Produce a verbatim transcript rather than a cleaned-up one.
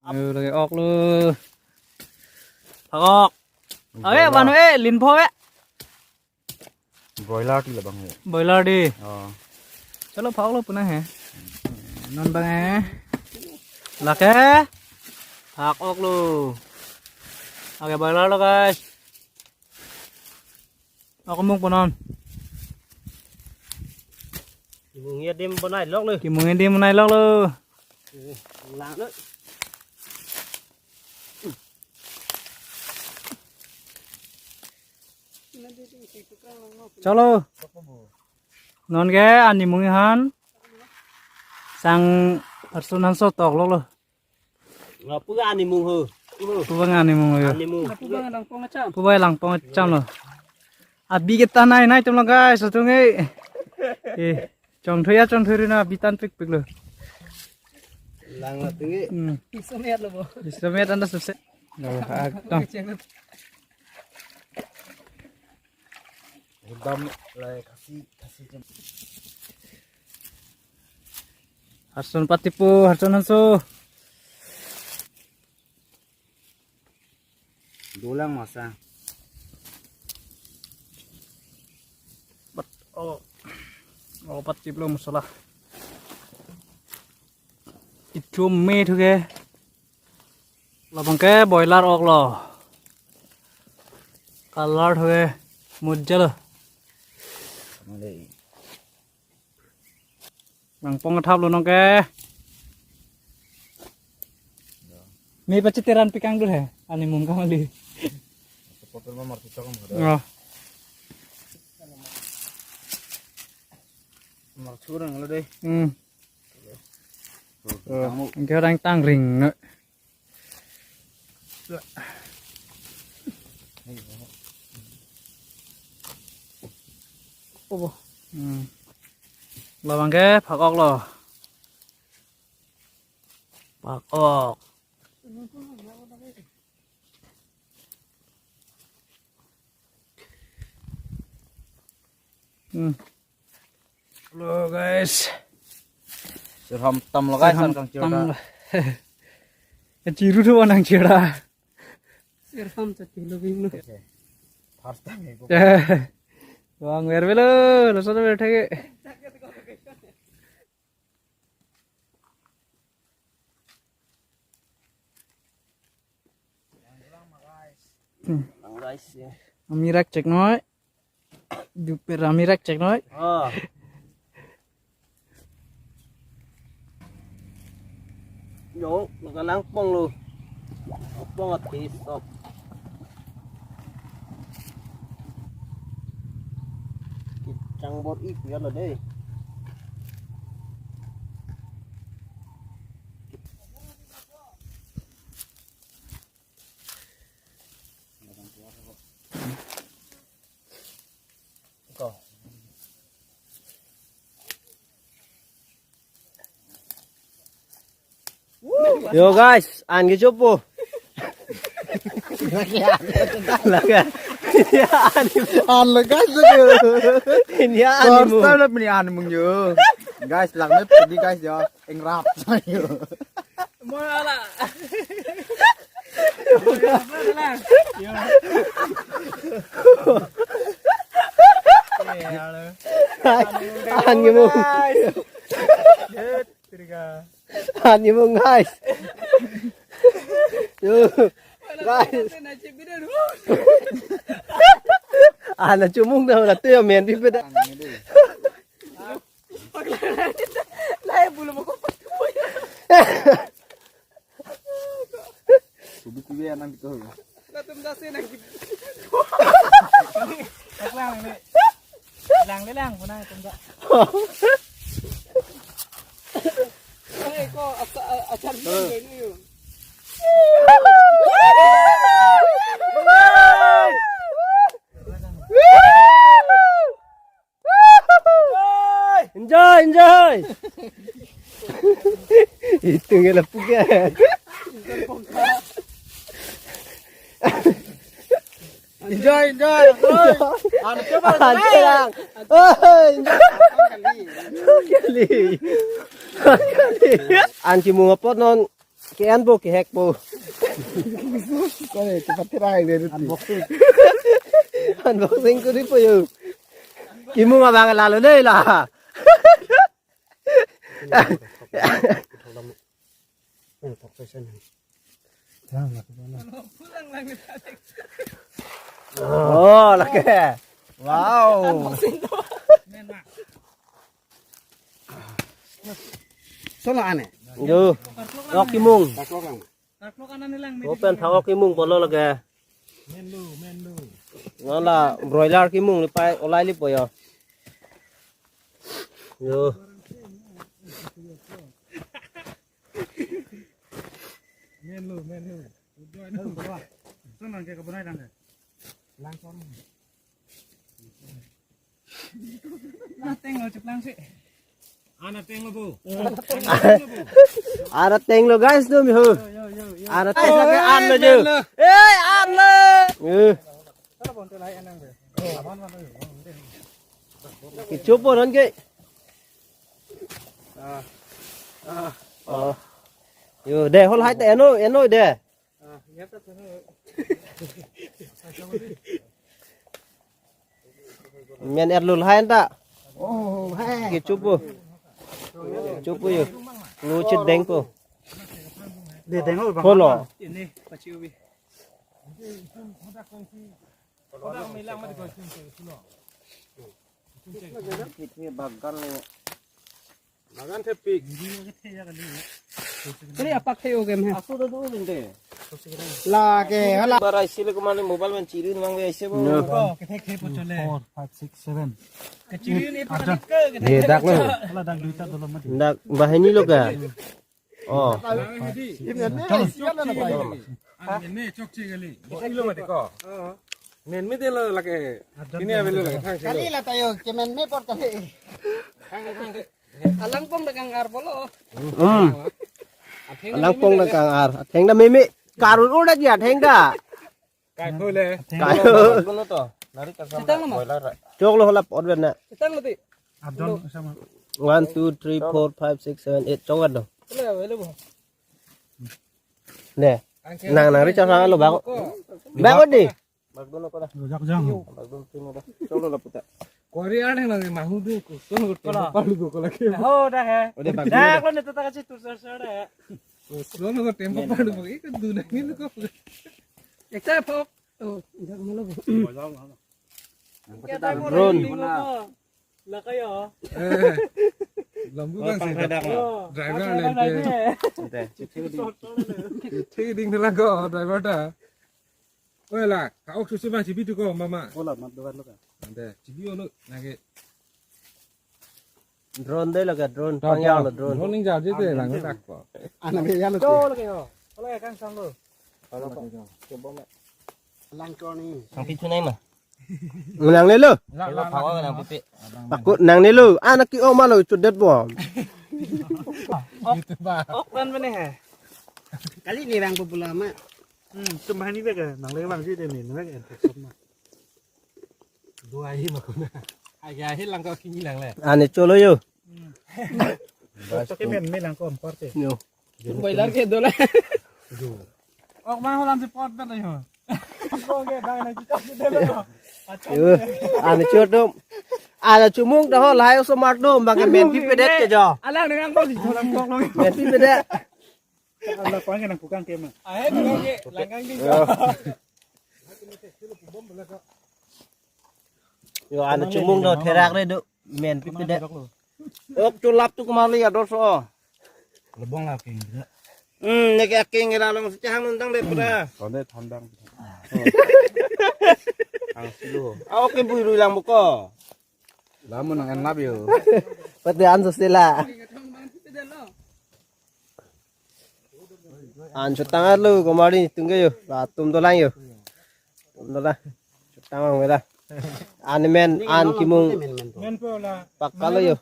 Ayo, lake ok lo. Phak ok. Oke, broiler. Banu eh, linpho eh. Broiler ti labang he. Broiler di. Oh. Chalo, phak ok lo punang he. Non bang eh. Lake. Phak ok lo. Oke, broiler lo, guys. Ako mung ponon. Kimung ya dim bonai lok lo. Kimung ya dim bonai lok lo. Lang lo. Chalo. Non ke animung han. Sang Harsun Hanso tok lok lo. Nga pu ke animung ho. Pu ke animung ho. Animung. Pu ke langpong acham. Pu ke langpong acham lo. Abi ke tanai nai tum lo, guys, atung eh. Eh, chongthui ya, chongthui ri na abi tan pikpik lo. Lang lo tung eh. Hmm. Isomet lo bo. Isomet anda suse. Lo, ha, tong. Ekdom lai khasi, khasi jam. Harsun patipo, Harsun Hanso. Dolang masa. Pat, oh. Oh, patip lo masala. Itum me thu ke. Labang ke broiler ok lo. Color thu ke mujal. Langpong athap lo non ke. Me pachi teran pikang dul he. Animung kali. Sepotol ma marti chok mo. Oh. Marti orang lo deh. Hmm. Tuh, oh, kamu. Engke orang tangring, no. Oh. Hmm. Labang ke phak ok lo. Phak ok. Hmm. Hello, guys. Sirham tam lo, guys, sirham an kang tam chirda lo. Kachiru thu nang chirda. Sirham chati lo bing lo. First time hai ko. Bang ver velo, lason ver thek. Hmm. Guys, ya. Amirak chek noi. Duper amirak chek noi. Ah. Yo, nakalang pong lo. Pong ati sok. Chang bor i pian lo deh. Yo guys, an ke chopo. Lake. An lo guys, lo. Ini an. First time lo pini an mung yo. Guys, lang met pini guys yo. Ingrap sayo. Mo ala. An ke mung. An ke mung guys. Yo. Guys. An ke mung dah la tu ya men pipeda. Lai bulu mo ko patuya. Kubi kubi anang gitu. Latum dasi nang gitu. Lang ni. Lang le lang puna tum da. Ko acha acha ni yo. Enjoy, enjoy. Itu nggak lepuh ya. Enjoy, enjoy, enjoy. Anu coba, enjoy. Oh, enjoy. Kali. Kali. An ke mung apot non. Ke-en po, kehek po. Kore, cepat terakhir dari itu. Unboxing. Unboxing kuri po yo. Kimung abang lalo dei la. Oh, lake. Wow. Solo ane. Yo. Ok kimung. Open tha ok kimung polo lake. Nala broiler kimung ni pai olai li po yo. Yo. Menlo, menlo. Udah ini tuh, Pak. Tuh nang kayak kebun aja, nang. Langsung. Nah, teng lo, ceplang sih. Ana teng lo, Bu. Ana teng lo, guys, tuh, miho. Yo, yo, yo, yo. Ana teng lo, ke an lo, jo. Menlo. Eh, an lo. Eh. Kalau bonte lai anang, be. Aman, aman, aman. Kecho po non ke. Ah. Ah. Oh. Yo, de, hol hai te, eno, eno de. Ah, ya ta, ta. Men er lul hai ta. Oh, hai. Kecho po. Kecho po yo. Lo chit deng po. De deng lo bang. Holo. Ini, pachi ubi. Bagan thepik. Kali apak thei oke meh. Asu do do nende. Lake, hala. Bara isi le kemana mobile man chiri nang be isi bo. No. Oh, kethek thei po chole. Four, five, six, seven. Kechiri ni pakai ke, kethek. Ye, dak lo. Hala dak duita dolo mati. Dak bahini lo ka? Oh. Ini chokche kali. Ilo mati ko. Men mi delo lake. Ini avelo lake. Thang selo. Kali la tayo, kemen me por kali. Thang, thang, thang. Alangpong dak kangar bolo. Hmm. Alangpong dak kangar. Atheng da meme. Karul ur dak ya, atheng da. Kai phu le. Kai. Kono to. Nari kasam. Sitang nama? Boiler ra. Chok lo hula pot ben na. Sitang lo ti. Adon sama. One, two, three, four, five, six, seven, eight. Chok adon. Hello, hello, bo. Ne. Nang nang ri chok lo bak. Bak di. Bak dono ko da. Jok jang. Bak dono timo da. Chok lo la puta. Korea nang nang mahu du ko. Sono ko pala. Palu ko lagi. Ho da he. Ode bak. Dak lo ne tata kasi tur sar sar da. Sono ko tempo palu ko. Iko du nang ni ko. Ekta pok. Oh, dak malo. Drone. Lakayo. Eh. Lambu kan sih. Driver lente. Ante. Thik ding nila ko driver ta. Oi la, ka ok susi bang chibi tu ko mama. Bola mat dokan lo ka. Ante, chibi olo lagi. Drone de lake drone, pangya lo drone. Drone ning jar jite lang tak ko. Ana be ya lo. Cho lake ho. Ola kang sang lo. Coba me. Lang cho ni. Sang pitu nai ma. Nang ne lo. Hello, phawa nang pipi. Takut nang ne lo. Anak ki oma lo chudet bom. Ok ban bene he. Kali ni rang pupula ma. Hmm, sembah ni bega nang le bang si de ni nang le. Dua hi ma kuna. Aya hi lang ko kini lang le. Ane cholo yo. Bas to ke men me lang ko ampar te. Yo. Boiler ke dola. Ok ma holan si pot ta yo. Ko ke dang na kita ke dola. Yo. Ane cholo. Ala chumung dah ho lai so mar do bang ke men pi pedet ke jo. Alang dengan ko di dalam kok lo. Men pi pedet. Ala pang ke nang kukang ke ma. Ahe kukang ke langkang di. Yo. Yo, anu chumung do therak re do. Men pi pedet. Ok chulap tu kemali ya doso. Lebong la king. Hmm, ne ke king la long sechang nundang de pura. Konde thandang. Ang silu. Aw ke bui rui lang buko. Lamu nang enlap yo. Pati anso sila. An chutang arlo komari tungge yo. La tum dolang yo. Tum dolang. Chutang ang mela. An men an kimung. Men po la. Pakka lo yo.